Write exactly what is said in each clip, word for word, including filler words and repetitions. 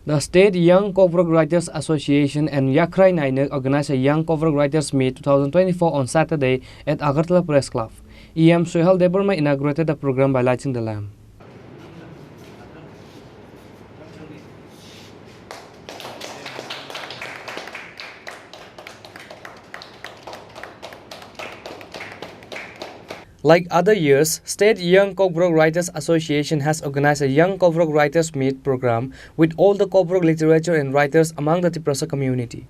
The State Young Kokborok Writers Association and Yakhrai Nainwk organized a Young Kokborok Writers Meet two thousand twenty-four on Saturday at Agartala Press Club. E M Sohel Debbarma inaugurated the program by lighting the lamp. Like other years, State Young Kokborok Writers Association has organized a Young Kokborok Writers Meet program with all the Kokborok literature and writers among the Tiprasa community.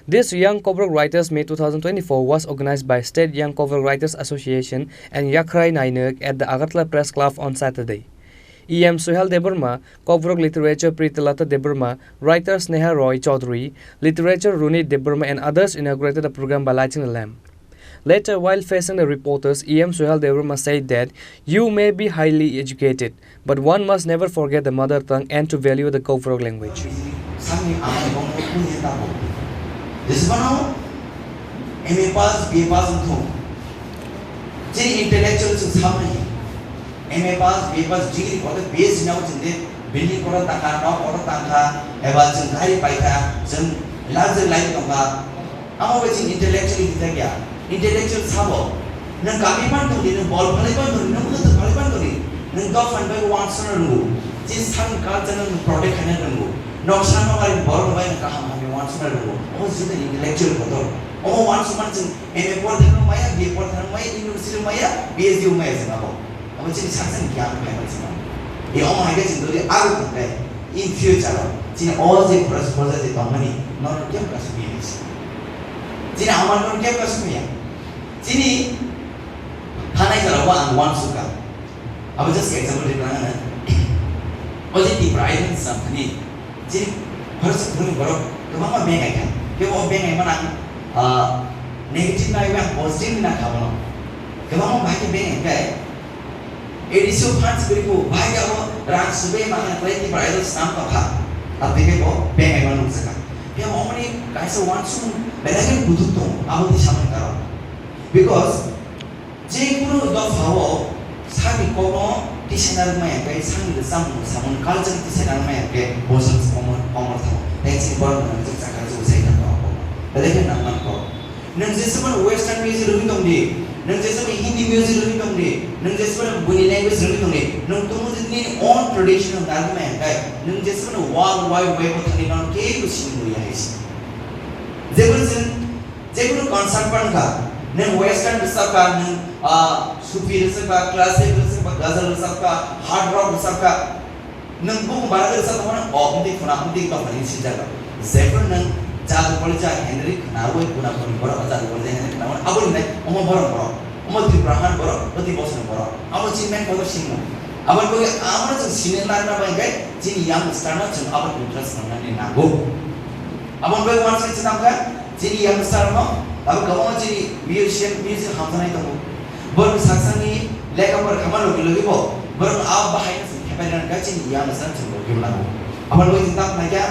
This Young Kokborok Writers Meet two thousand twenty-four was organized by State Young Kokborok Writers Association and Yakhrai Nainwk at the Agartala Press Club on Saturday. E M Sohel Debbarma, Kokborok Literature Pritalata Debbarma, writer Sneha Roy Chaudhury, literature Runi Debbarma and others inaugurated the program by lighting the lamp. Later, while facing the reporters, E M Sohel Debbarma said that you may be highly educated, but one must never forget the mother tongue and to value the Kokborok language. Sakni amai bongni kuni tabo. Jesbano M A pass, B A pass wngthung. Chini intellectual chwng samani. M A pass, B A pass, degree kotor B S C nabo chwng de building kotor tangkha, nok kotor tangkha, eba chwng gari paikha, chwng luxury life tongkha. Amo bai chwng intellectually hitak ya. Intellectual sabo. Nwng kami pan tongdi, nwng bol phalai pan tongdi, nwng bwtwk phalai pan tongdi, nwng dophani bai wansukna rwngo. Chini sakni culture no nwng protect khaina rwngo. Noksa nokari borok bai nwng kaham hamya wansukna rwngo. Omo jesa intellectual kotor. Omo wansukmani chwng M A por thangma maya, B A por thangma maya, university maya, B S D maya chwng abo. Abo chini saksa ni giyan phai ma chini. E omo hai khe chini dodi aro tongkhe in future o chini o je khoroksa khoroksa je tongmani nono kebo kaisa bini si. Chini amar nono kebo kaisa ya. Chini thanai jora o ang wan suka. Abo just example ri plana na. O je Tipra Idol sam thani. Chini khoroksa khoroknwi borok kwbangma bengai kha. Kebo o bengai mana, ah, negative na eba positive na kha bono. Kwbangma bahai khe bengai kha. A D C o funds kwrwi kho, bahai khe abo rang sube ma khe kwlai Tipra Idol swnam tong kha. Aboni khe bo bengai ma nukjak kha. Kebo omoni kaisa wansukmung belai khe kuthuk tongo, abo twi samani karon. Because je kunu dopha o sakni kokno tisana rwmaya khe, sakni rwchapmung samung culture tisana rwmaya khe bo saksa komor, komor thango. Tei chini borok rok jwk chakha jwk sai thangma o kokno. Belai khe nangmani kok. Nwng jeswkmano western music rwgwi tongdi, nwng jeswkmano Hindi music rwgwi tongdi, nwng jeswkmano buini language rwgwi tongdi, nwng tongmani nini own traditional narwkmaya khe, nwng jeswkmano world wide web o thangwi nono kebo sini muya hai se. Jeboni chwng jekunu concert pan kha, nwng western rwchap kha, nwng, ah, sufi rwchap kha, classic rwchap kha, ghazal rwchap kha, hard rock rwchap kha, nwng buku bara rwchap tongmano, o, wngtwi khuna, wngtwi tongmani sinjak rok. Jephru nwng Jadu Polija Henry khnaui, kuna kuni borok Jadu Polija Henry khnaui, aboni nai omo borok borok, omo Tripura han borok, oti bosong borok, amo chini main borok simo. Aboni bagwi amo chwng sini narwkna bai khe chini youngster no chwng abo interest rwnani nango. Aboni bagwi uansukhe chwng tamo khe chini youngster no abo kwbangma chini musician, music hamjaknai tongo. Borok saksani lekha pora khaima logi logi bo borok a bahai no chwng thepai rwna khe chini youngster no chwng logi mano. Aboni bagwi chwng tamo khe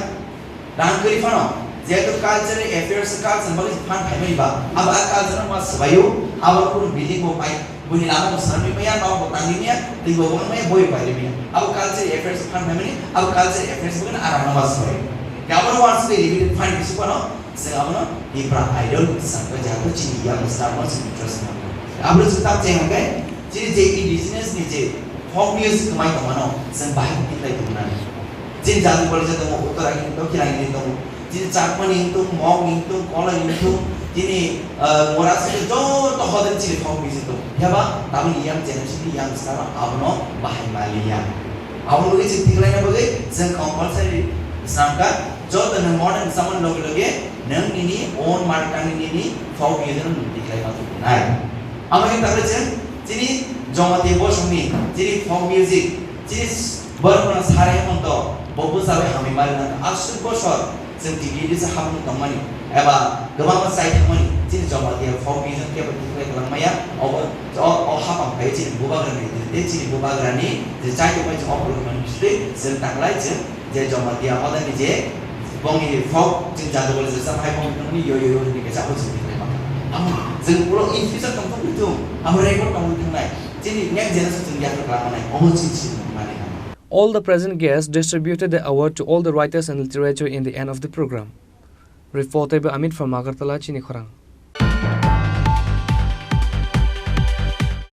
rang kwrwi phano jehetu cultural affairs, culture bagwi chwng phan phaimani ba abo a culture no ma swbaio, abo kunu building bo pai. Buini lama bo swnamwi maya, nok bo tangwi maya, twi bo wng maya, boi bo pairi maya. Abo culture affairs phan phaimani, abo culture affairs bo khe arang no ma soi. Khe abono uansukwi limited phan bisi phano, chwng abono Tipra Idol sakha, jehetu chini youngster no chwng interest nango. Abono chwng tak cheng hwnkhe, chini je indigenous ni je folk music kwmai tongmano, chwng bahai khe khlai tongmani. Chini Jadu Polija tongo, Uttaragini, Dakkhinagini tongo. Chini Chakmani wngthung, Mog wngthung, Koloi wngthung, chini, ah, Morasini joto hodani chini folk music tongo. Phiya ba tabukni young generation ni youngster rok abono bahai manliya. Abono bagwi chwng tikhlaina bagwi chwng compulsory swnamkha, joto nwng modern samani loge loge nwng nini own mother tongue ni nini folk music no nwng tikhlai ma tubunai. Amo ni bagwi chwng chini Jamatia bosongni chini folk music, chini Borok no Sara Hemonto, bo bwsa bai hamwi mari nang aswk bosor chwng T T A D C habung tongmani eba kwbangma chai thangmani chini Jamatia folk music kebo tikhlai kwlangmaya, obo o, o hapang phai chini bubagra ni tei chini bubagra ni je chai tongmani chwng o borok mani bisingtwi chwng tanglai chwng je Jamatia hodani je bongni folk chini Jadu Polija rwchap hai bongni yo yo yo hinwi khe chapel chwng tikhlai mangkha. Amo chwng ulo in future tongthok thung, amo record tongwi thangnai chini next generation chwng yapri kwlangmani obo chini chini mani kha. All the present guests distributed the award to all the writers and literature in the end of the program. Report by Amit from Agartala, Chini Khorang.